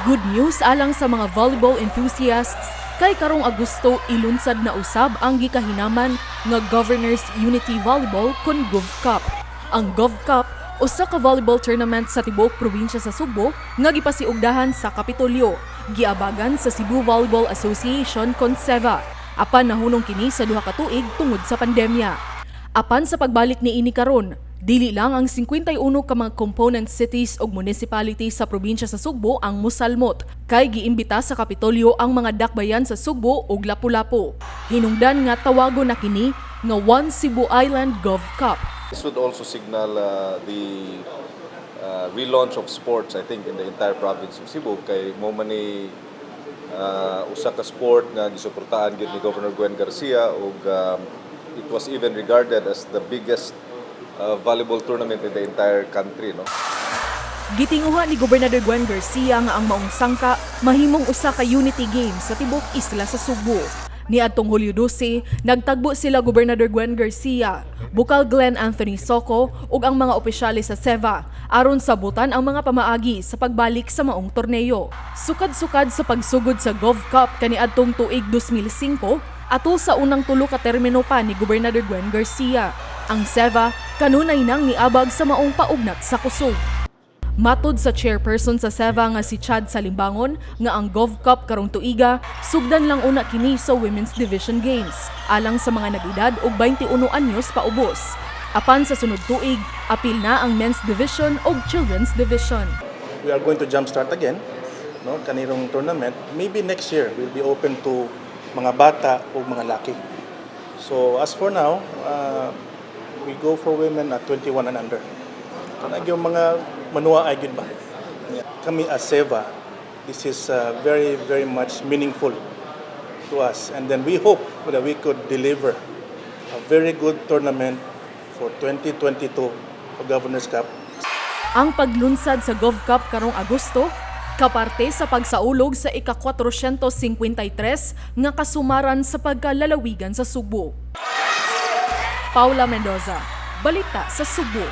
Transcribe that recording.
Good news alang sa mga volleyball enthusiasts kay karong Agosto ilunsad na usab ang gikahinaman nga Governors Unity Volleyball kon Gov Cup. Ang Gov Cup usa ka volleyball tournament sa tibuok probinsya sa Sugbo nga gipasiugdahan sa Kapitolyo. Giabagan sa Cebu Volleyball Association kon SEVA. Apan nahunong kini sa 2 ka tuig tungod sa pandemya. Apan sa pagbalik ni ini karon, dili lang ang 51 ka mga component cities ug municipalities sa probinsya sa Sugbo ang musalmot, kay giimbita sa Kapitolyo ang mga dakbayan sa Sugbo ug Lapu-Lapu. Hinungdan nga tawagon na kini nga One Cebu Island Gov Cup. This would also signal the relaunch of sports, I think, in the entire province of Cebu. Kay mao man ni usa ka sport nga gisuportahan gyud ni Governor Gwen Garcia ug it was even regarded as the biggest volleyball tournament in the entire country, no? Gitinguha ni Gobernador Gwen Garcia nga ang maong sangka mahimong usa ka unity game sa tibok isla sa Sugbo. Niadtong Hulyo 12, nagtagbo sila Gobernador Gwen Garcia, Bukal Glenn Anthony Soco ug ang mga opisyales sa SEVA aron sabutan ang mga pamaagi sa pagbalik sa maong torneo. Sukad-sukad sa pagsugod sa Gov Cup kaniadtong tuig 2005, atol sa unang tulo ka termino pa ni Gobernador Gwen Garcia. Ang SEVA kanunay nang niabag sa maong paugnat sa kusog. Matod sa chairperson sa SEVA nga si Chad Salimbangon nga ang Gov Cup karong tuiga sugdan lang una kini sa Women's Division Games alang sa mga nag-edad og 21 anyos paubos. Apan sa sunod tuig, apil na ang Men's Division ug Children's Division. We are going to jumpstart again, no, kanirong tournament. Maybe next year we'll be open to mga bata o mga laki. So as for now, we go for women at 21 and under. Kanang yung mga manuwa ay gyud ba? Yeah. Kami as SEVA, this is very, very much meaningful to us. And then we hope that we could deliver a very good tournament for 2022 for Governor's Cup. Ang paglunsad sa Gov Cup karong Agosto kaparte sa pagsaulog sa ika-453 nga kasumaran sa pagkalalawigan sa Sugbo. Paula Mendoza, Balita sa Sugbo.